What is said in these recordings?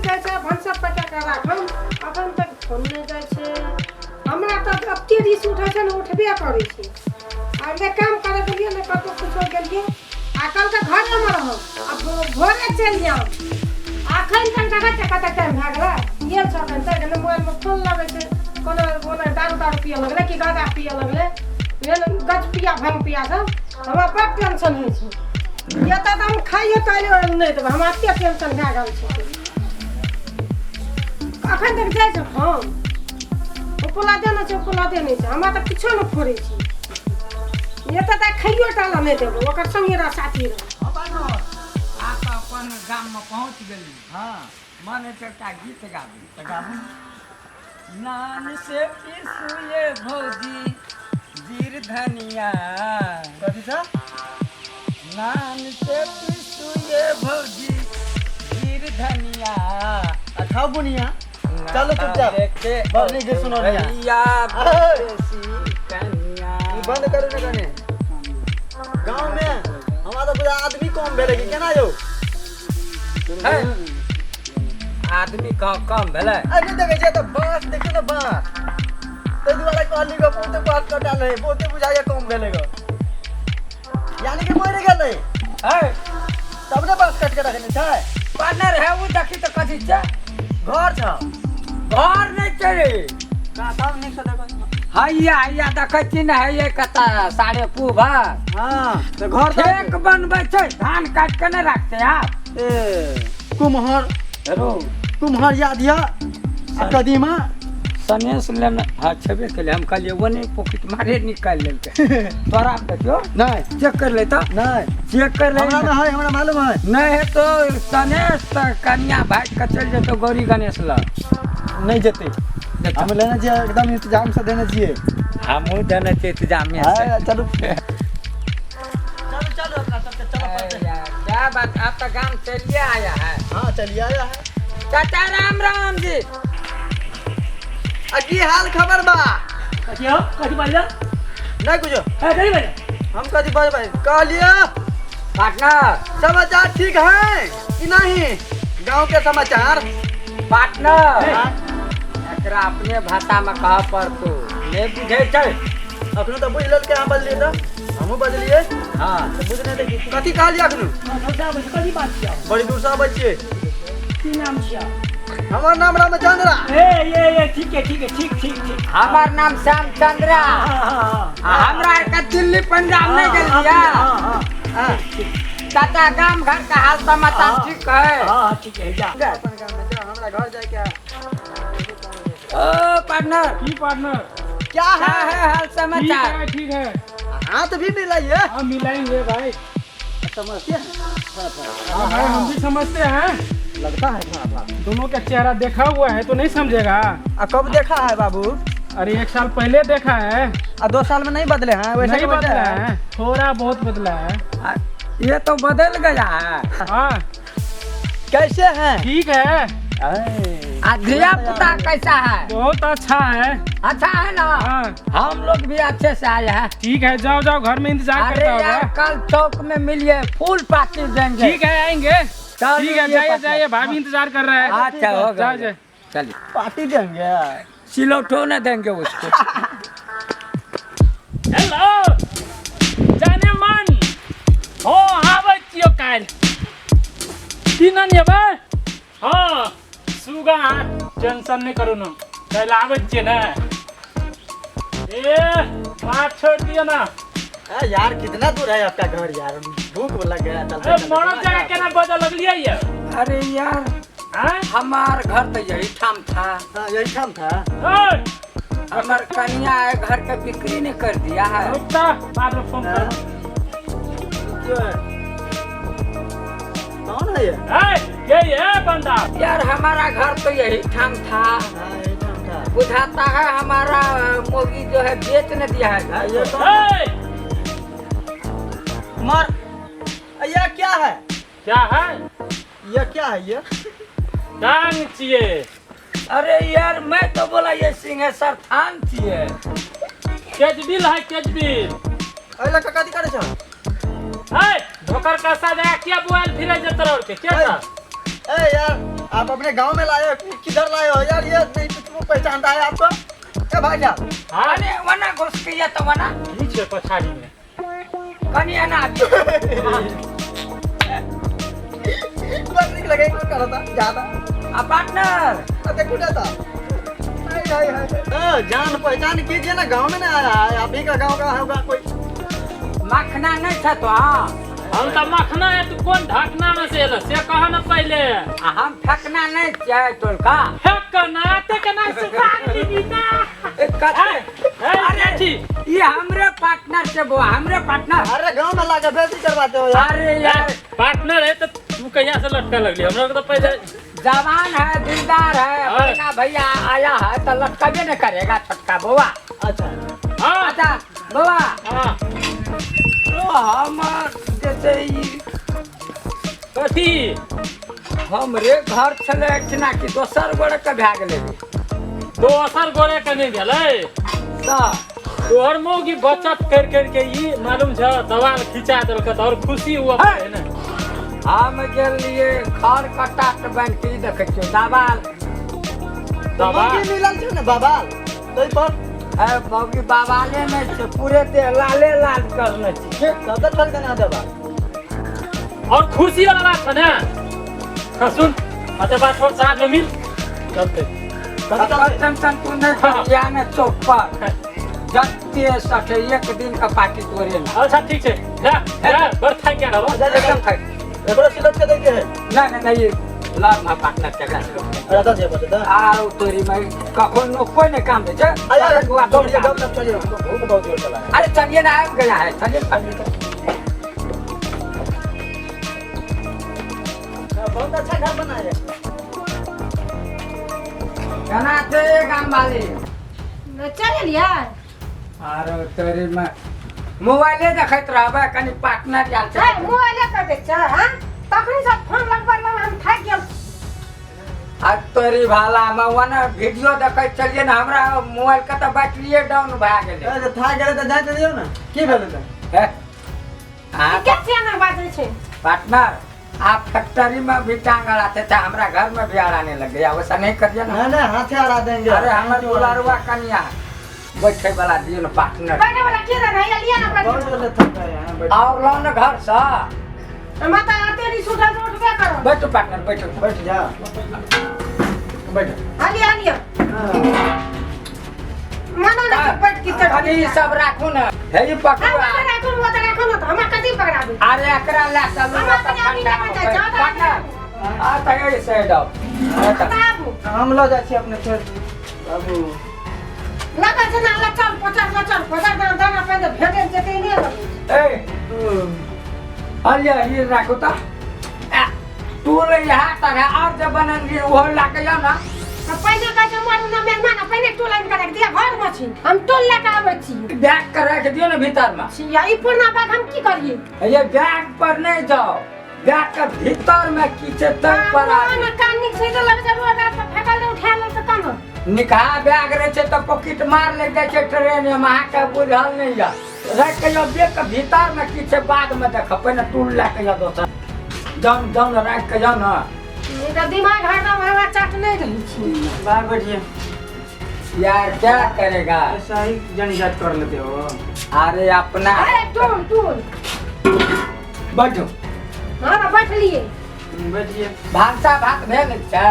जाइ छै भनसा पका कऽ राखब। अखन तक फोन नहि जाइ छै। हमरा तऽ एते रिस उठै छै ने, उठबे करै छै। आ नहि काम करै गेलियै, नहि कतहु किछो गेलियै। आ कहलकै घरेमे रहब आ भोरे चलि जायब। अखन तक देखै छियै कतेक टाइम भए गेलै, गेल छै अखन तक नहि। मोबाइलमे फोन लगै छै। कोनो ओना दारू तारू पिअ लगलै कि गाँजा पिअ लगलै, एहन गज पिया भांग पिया सब। हमरा बड़ टेंशन होइ छै। एतऽ तऽ हम खाइयो ताइयो नहि देबै, हमरा एते टेंशन भए गेल छै। अखन तक जाइ छै फोन, उपलब्धे नहि छै, उपलब्धे नहि छै। हमरा तऽ किछो नहि फोड़ै छै। एतऽ तऽ खाइयो टा लए नहि देबै, ओकर संगे रह, साथी रह। हँ बानर, आब तऽ अपन गाममे पहुँच गेली। हँ। मन होइ छै एकटा गीत गाबी। तऽ गाबू। नान से पिसुए भौजी जीर धनिया। कथी छ? नान से पिसुए भौजी जीर धनिया। आ खाउ बुनिया। चलू चुपचाप। लेके बड़ नीक गीत सुनौलियै। भैया विदेशी कनिया। ई बंद करू ने कने। गाँव में हमरा तऽ बुझा आदमी कम भेलै कि केना यौ? है, आदमी कम कम भेलै। अरे देखै छियै तऽ बाँस देखियौ ने बाँस, ताहि दुआरे कहली गो बहुते बाँस कटल है, बहुते बुझाइए कम भेलै गो, यानी कि मरि गेलै। है। तब ने बाँस काटि के रखने छै। पार्टनर है, ओ देखी तऽ कथी छै? घर छ। घर नहि छै रे। कहाँ तब नीकसँ देखो। हैया हैया देखै छी ने, हैया कतऽ साढ़े पूभर। हँ तऽ घर तऽ ठेक बनबै छै, धान काटि के नहि राखते आब। ए कुम्हर। हेलो। कुम्हर याद यऽ आ कदीमा। सनेस लेने हँ छेबे केलै। हम कहलियै ओ नहि पॉकेट मारे निकालि लेलकै तोरा। देखियौ। नहि। चेक कर ले तऽ। नहि। चेक कर ले। हमरा नहि है, हमरा मालूम है। नहि है तो सनेस तऽ कनिया भागि कऽ चलि जेतौ गौरी गणेश लग। नहि जेतै। जेतौ। हम लेने छियै, एकदम इंतजाम से देने छियै। हमहूँ देने छियै इंतजामे से। हाँ, चलू चलू चलू, अपना सबके चलो पड़ते। यार, क्या बात, आप तो गाम चलिए आया है। हाँ चलिए आया है। चाचा राम राम जी। आ की हाल खबर बा? कथी हो, कथी बाजल? नहीं कुछ। है कथी बाजल? हम कथी बजबै कहलिए। पार्टनर। समाचार ठीक है कि नहीं गांव के समाचार? पार्टनर। हाँ? एकरा अपने भाषा में कह पड़तो, नहीं बुझे छै। अखनो तऽ बुझि लेलकै। अहाँ बजलियै तऽ हमहूँ बजलियै। हाँ। तऽ बुझने देखी कथी कहलियै अखनो। कथी बात छियै? बड़ी दूर से अबै छियै। की नाम छियै? हमर नाम रामचंद्र। ए ए ए, ठीक है ठीक है, ठीक ठीक ठीक। हमार नाम श्याम चंद्रा। हाँ हाँ हाँ। आ हमरा आर के दिल्ली पंजाब नहीं गेलियै। हाँ हाँ। हाँ। चाचा, गाम घर का हाल समाचार हाँ। ठीक है? हाँ ठीक है, जा। अपन गाम में जाओ, हमरा घर जाके है। ओ पार्टनर। की पार्टनर? क्या क्या है? है हाल ठीक समाचार? है ठीक है। हाथ भी मिलाइए। हम मिलाएंगे भाई। समझते हैं थोड़ा थोड़ा। हाँ भाई, हम भी समझते हैं। लगता है थोड़ा थोड़ा। दोनों का चेहरा देखा हुआ है तो नहीं समझेगा? आ कब देखा है बाबू? अरे 1 साल पहले देखा है। आ 2 साल में नहीं बदले हैं वैसे? नहीं के वैसे बदला है, थोड़ा बहुत बदला है। आ, ये तो बदल गया है। हाँ। कैसे हैं? ठीक है। आ धिया पुता कैसा है? बहुत अच्छा है। अच्छा है ना? हाँ। हम लोग भी अच्छे से आए हैं। ठीक है, जाओ जाओ, घर में इंतजार अरे करता यार, होगा। कल चौक में मिलिए, फूल पार्टी देंगे। ठीक है, आएंगे। चलिए, ठीक है, जाइए पार्टनर। जाइए, भाभी इंतजार कर रहा है। अच्छा हो गया। जाओ जाओ। चलिए। पार्टी देंगे। सिलौटो न देंगे उसको। हेलो जाने मन हो, आबै छियौ काल्हि। की नाम यबै? हाँ सुगा, अहाँ टेंशन नहि करू ने, काल्हि आबै छियै ने। ए बात छोड़ि दियौ ने। ए यार, कितना दूर है आपका घर यार? भूख लग गया, चलते ए चलते। मरद जगह केना बजऽ लगलियै ये? अरे यार, आँय? हमार घर तो यही ठाम था। हाँ यही ठाम था। ओए, हमार कन्या है, घर के बिक्री नहीं कर दिया है। रुक जा, बाद में फोन कर। क्यों है? कौन है ये? ए, के ये बंदा? यार, हमारा घर तो यही ठाम था। हाँ यही ठाम था। बुझाता है हमारा मोगी जो है बेच न दिया है घर ये को। कौन? ए, मर, ये क्या है? क्या है? ये क्या है ये? टांग छियै। अरे यार, मैं तो बोला ये सिंहेश्वर थान चाहिए। केजबिल है, केजबिल। अरे लड़का कथी करे छौ? ए, धोकर कसा जाय किया बुआल फिरे जे तोरा के के ए। छ? ए यार, आप अपने गांव में लाए हो किधर लाए हो यार? ये नहीं तो पहचानता है आपको। ए भाई साहब, हाँ। अरे वना घुस के या तो वना नीचे पछाड़ी में कनी एना बस निक लगे कौन कर था ज्यादा आ पार्टनर। अते कुटा था। हाय हाय हाय, जान पहचान कीजिए ना, गांव में ना आया है, आप ही का गांव का होगा कोई। मखना नहीं था तो हाँ। हम तो मखना है, तू कौन ढकना में से एलो से कह न पहले। आ हम फेकना नहीं चाहे टोलका। फेकना ते कना सुखा ली ना। ए, कते? अरे जी ये हमरे पार्टनर से बुआ, हमरे पार्टनर। अरे गांव में लाके बेइज्जती करवाते हो यार। अरे यार पार्टनर है तो तू कहिया से लटका लगली हमरा के तो पहले। जवान है, दिलदार है, हाँ। बड़का भैया आया है तो लटकबे नहीं करेगा छोटका बुआ। अच्छा हाँ। अच्छा बुआ। हाँ। तो हम जैसे कथी हमरे घर छले एहिठिना कि दोसर गोरे के भए गेलै? दोसर गोरे के नहीं भेलै। तऽ तोहर मौगी बचत कर कर के ई मालूम छ दवाल खिंचा देलक त और खुशी हुआ है ना। हम गेलियै खर कट्टा के बनि के ई देखै छियौ दवाल। दवाल मौगी मिलल छै ने बाबाल तै पर। ए मौगी बाबाले नहि छै, पूरे देह लाले लाल करने छै। तब तऽ ठलके ना देबा। और खुशी वाला बात छ ना। हाँ सुन, अच्छा बात छोड़, साँझ में मिल चलते। टेंशन तू नहीं कर ने चौक पर जते सके एक दिन का पार्टी तोरे ना। अच्छा ठीक है, जा जा बड़ थाक गया रहो। एकदम थाक। एकरो सिलट के दै के है। नहीं नहीं नहीं लाभ मा पार्टनर के गाछ। अरे दे बता दा। आ तोरी में कखनो कोई नहीं काम दे छै। अरे दौड़िए दौड़ चलिए, हमको भूख बहुत जोर चला है। अरे चलिए ना, आब गया है, चलिए चलिए। बहुत अच्छा घर बनाया है। केना छै गाम वाली? चल लिया। आरो तोरी में मोबाइले देखैत रहबै कनी पार्टनर आयल छै। मोबाइले कर दै छै हां, तखनी सब फोन लगबै हम थाकि गेल। आ तोरी भाला में ओना वीडियो देखैत छलियै ने, हमरा मोबाइल के तऽ बैटरिये डाउन भए गेलै। अरे थाकि गेलै तऽ जाइत दियौ ने, की भेलै तऽ? हे अहाँ के छै ना बाजै छै? पार्टनर आप फैक्ट्री में भी टांग अड़ाते थे, हमरा घर में भी अड़ाने लग गया। वैसा नहीं करिए ना। नहीं नहीं हाथे अड़ा देंगे। अरे हमर दुलारुआ कनिया बैठे वाला दियो ना पार्टनर। बैठे वाला के ना है लिया ना। बहुत जोर थक गए हैं बैठ। और लो ना घर से माता आते नहीं सुठा से उठबे करो। बैठो पार्टनर बैठो, बैठ जा बैठ। हाली हाली मानो ना बैठ की तर अरे सब राखू ना। हे ई पकड़ो राखू वो तो राखू ना, तो हमरा कथी पकड़ाबी? अरे एकरा ला चलू हम अपने आदमी के बचा जाओ पार्टनर। आ त ए साइड आओ। हम ल जाइ छी अपने छोड़ बाबू। लगा छै ना लचल पचास लचल पचास दाना दाना पे तो भेटे जेते नहीं लगै। ए अरे ये राखू त तू ले यहाँ तर और जब बनन रे वो लाके जाओ ना। तो पहिने कहै छै मारू ना मेहमान, पहिने टोल आनि के राखि दिया घर में छी, हम टोल लए के आबै छी। बैग के राखि दियो ना भीतर में। छी ई पुरना बैग हम की करिए? ये बैग पर नहीं जाओ, बैग के भीतर में की छै तै पर आ। ना कान निक छै तऽ लग जा रोड पर फेकल दे उठा ले तऽ कान निकहा बैग रहे छै तऽ पॉकेट मार ले जाइ छै ट्रेन में, अहाँ के बुझल नहीं या। राखि के बैग के भीतर में की छै बाद में देखब, पहिने टूल लए के जाओ दोसर जान जान राखि के जाओ ना। ई दिमाग हरदम हमरा चाट नहीं रही छी। बाहर बैठिए यार, क्या करेगा? ऐसा ही जन जात कर लेते हो। अरे अपना अरे टूल टूल बैठो। हां ना बैठ लिए बैठिए। भानसा भात भेल छै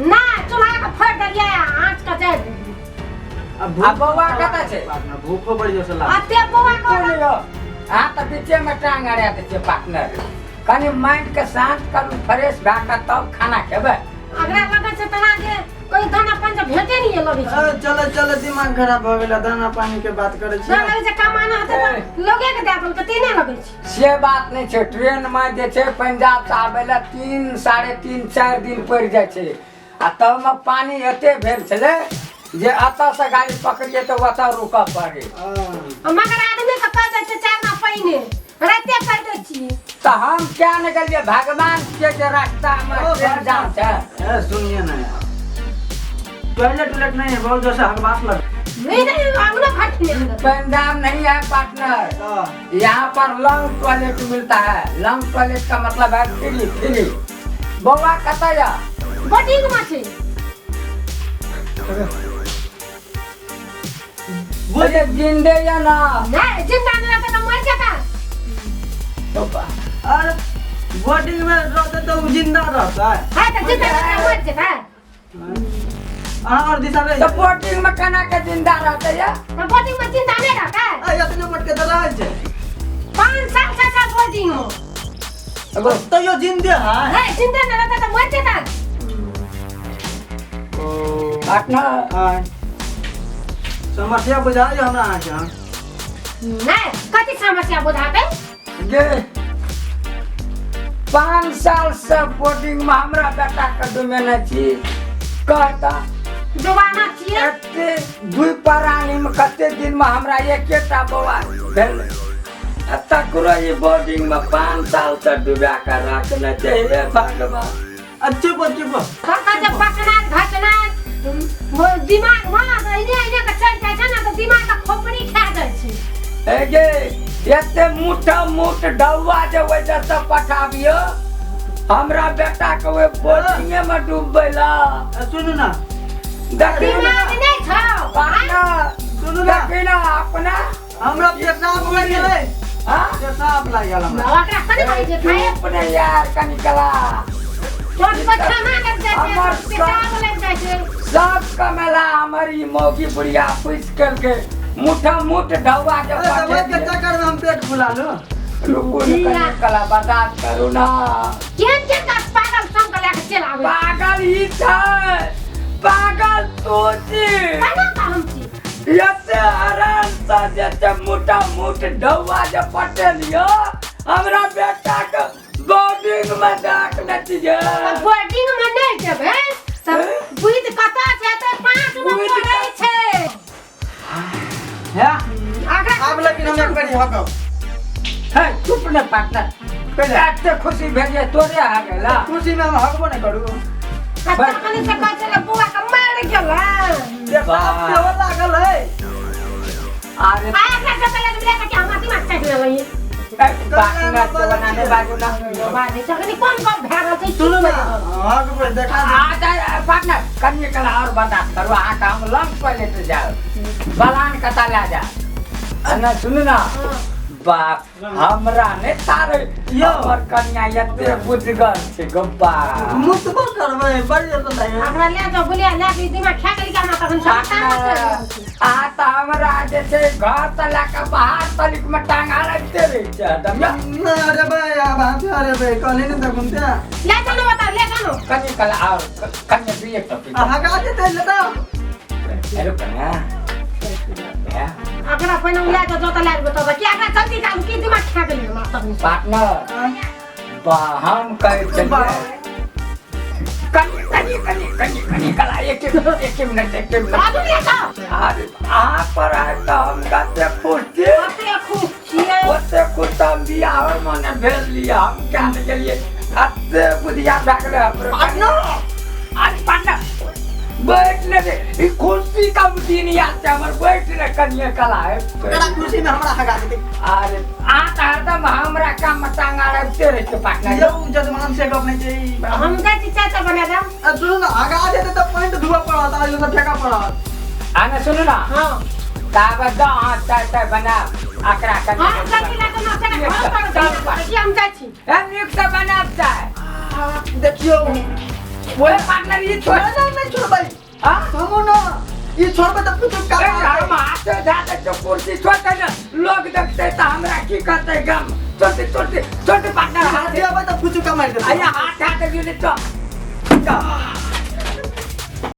ना? चूल्हा के फोड़ देलियै आँच के जाय देलियै। अब बौआ कतऽ छै? भूखो बड़ी जोर से लागल। अते बौआ को अहाँ तऽ बीचे में टांग अड़ा दै छियै पार्टनर। कनी माइंड के शांत करू, फ्रेश भए के तब खाना खेबै। अगरा लगै छै तना जे कोई दाना पानी से भेटे नहीं लगै छै। चलो चलो दिमाग खराब भ गेल, दाना पानी के बात करै छी। ना लगै छै कमाना हेतै तऽ लोगे के दए देलकै ते नहि लगै छै। से बात नहीं छै। ट्रेन में जे छै पंजाब से आबै लए 3 साढ़े 3 4 दिन पड़ि जाइ छै। आ तब में पानी एते भेल छलै जे एतऽ से गाड़ी पकड़िए तऽ ओतऽ रुकऽ पड़े। मगर आदमी के कह दै छै 4 ना पहिने राते कह दै छियै। तऽ हम क्या ने गेलियै भगवान के जे रास्ता में ट्रेन जाम छै। ए सुनिए ना यार, टॉयलेट उलेट नहीं है, बहुत जोर से हकबास लग। नहीं नहीं अंगना खट नहीं। पंजाब नहीं है पार्टनर, यहाँ पर लॉन्ग टॉयलेट मिलता है। लॉन्ग टॉयलेट का मतलब है फ्री फ्री। बौआ कतऽ या? बोर्डिंग में छै। बोले जिंदे या ना? नहीं, जिंदा नहीं रहता तो मर जाता। अरे बोर्डिंग में रहते तो जिंदा रहता है। हाँ तो जिंदा रहता मर जाता। हाँ और दिशा तो बोर्डिंग में खाना के जिंदा रहते या? तो बोर्डिंग में जिंदा नहीं रहता है। अरे इतने मोट के तो रह छे। 5 साल 6 साल बोर्डिंग हो। तो यो जिंदे है। नहीं जिंदा नहीं रहता तो मर जाता। पार्टनर हां समस्या बुझाई हमरा अहाँ। नहीं कथी समस्या बुझाते? जे 5 साल से बोर्डिंग में हमरा बेटा के डुमेने छी कहता डुबाना छियै। एते दुई प्राणी में कते दिन में हमरा एकेटा बौआ भेल आ तकरो ई बोर्डिंग में 5 साल से डुबा के राखने छै। हे भगवान। अच्छे चुप कहता जब बचना घटना दिमाग में एने एने के चलि जाइ छै ने तऽ दिमाग के खोपड़ी खा जाइ छै। ए गे एते मोटा मोट डौआ जे ओहि जतऽ पठाबियो हमरा बेटा के ओहि बोर्डिंगे में डूबैला। सुनू ना दिमाग नहीं छौ। सुनू ना देखी ना अपना हमरा पेशाब लागि गेलै। हां पेशाब लागि गेल हमरा। ओकरा कनि कनि जे खाए अपने यार कनि कला छोट पछाना लागि जाइ छै, पेशाब लागि जाइ छै। सब कमेला हमर ई मौगी बुढ़िया फुसि केलकै मुठा मुठ ढौआ के दवाई के चक्कर में हम पेट फुला लू। रुकू ने कनि कला बर्दाश्त करू ना। केहन केहन पागल संग लए के चलि आबै। पागल ई छै, पागल तू छी। केना तऽ हम छी? एते आराम से जेते मोटा मोट ढौआ जे पटेलियो हमरा बेटा के बोर्डिंग में राखने छियै। बोर्डिंग में नहि जेबै तऽ बुझि कतऽ छै तऽ 5 गो पढ़ै छै। हैं आब लेकिन हम एक बेरी हकब। है चुप ने पार्टनर, पहिले एते खुशी भेलियै तोरे आ गेला। खुशी में हम हकबो नहि करू। तखन से कहै छलै बौआ के मारि गेलै। पेशाब सेहो लागल है। अरे आ एकरा जतऽ लए गेलै कि हमरा दिमाग चाटि लेलै। पार्टनर से बनाने बाजू ना बाजै छै कनि कम कम भए रहल छै। सुनू ना हकबै देखा आ जा पार्टनर कनि कला और बर्दाश्त करू। अहाँ के हम लंग टॉयलेट जाउ बलान कता लए जा। ना सुनू ना बाप हमरा नहि तारे हमर कन्या एते बुझगर छै गप्पा मुतबो करबै बड़ी जल्दी लागै। हमरा ले जाउ बुलिया लए के दिमाग खा गेल हमरा तखन सब आ तऽ हमरा जे छै घर तऽ लए कऽ बाहर तलिक में टांगा रखते रहै छै हरदम। नहि अरे भाई आब अरे भाई कहली ने तऽ घुमते ले जानो बता ले जानो कनि कला और कन्या दुई एक टपी हगा देतै लेता। अरे कन्या अकरा पहिने लए कऽ जतऽ लए जेबै ततऽ कि अकरा जल्दी जाउ की दिमाग खा गेलै हमरा तखन। पार्टनर बा हम कहै छलियै कनि कनि कनि कनि कनि कला एक एक मिनट एक मिनट बाजू ले जाउ। अरे अहाँ पर आबि तऽ हम कते खुश छी, कते खुश छियै। ओते खुश तऽ हम बियाह मने भेल लिअ हम क्या नहि गेलियै एते बुधिया भए गेलै हमरो। पार्टनर अरे पार्टनर बैठ ले रे ई खुशी का दिन याद छै हमर। बैठ ले कनिए कला है तोरा खुशी में हमरा हगा देतै। अरे अहाँ तऽ हरदम हमरा काम में टांगा रखते रहै छै पार्टनर। यौ जजमान से गप नहि छै। हम जाइ छी चाय ताय बना देब। आ सुनू ना हगा देतै तऽ पैंट धुअ पड़त आ सब फेकऽ पड़त। आ ने सुनू ना हां ताबे दऽ अहाँ चाय ताय बनाब अकरा कनि हां जल्दी लए कऽ नाश्ता घर पर कि हम जाइ छी। ए नीक से बनाब चाय। देखियौ ओए पार्टनर ई छोड़ नहि नहि छोड़बै। हां हमहूँ ना ई छोड़बै तऽ कुछ काम हम हाथे धए दै छियौ कुर्सी छोड़तै ने लोग देखतै तऽ हमरा की कहतै गाम। छोड़ते छोड़ते छोड़ते पार्टनर हाथ देबै तऽ कुछ कमाइ देतै। अरे हाथ हाथ दियौ ने तो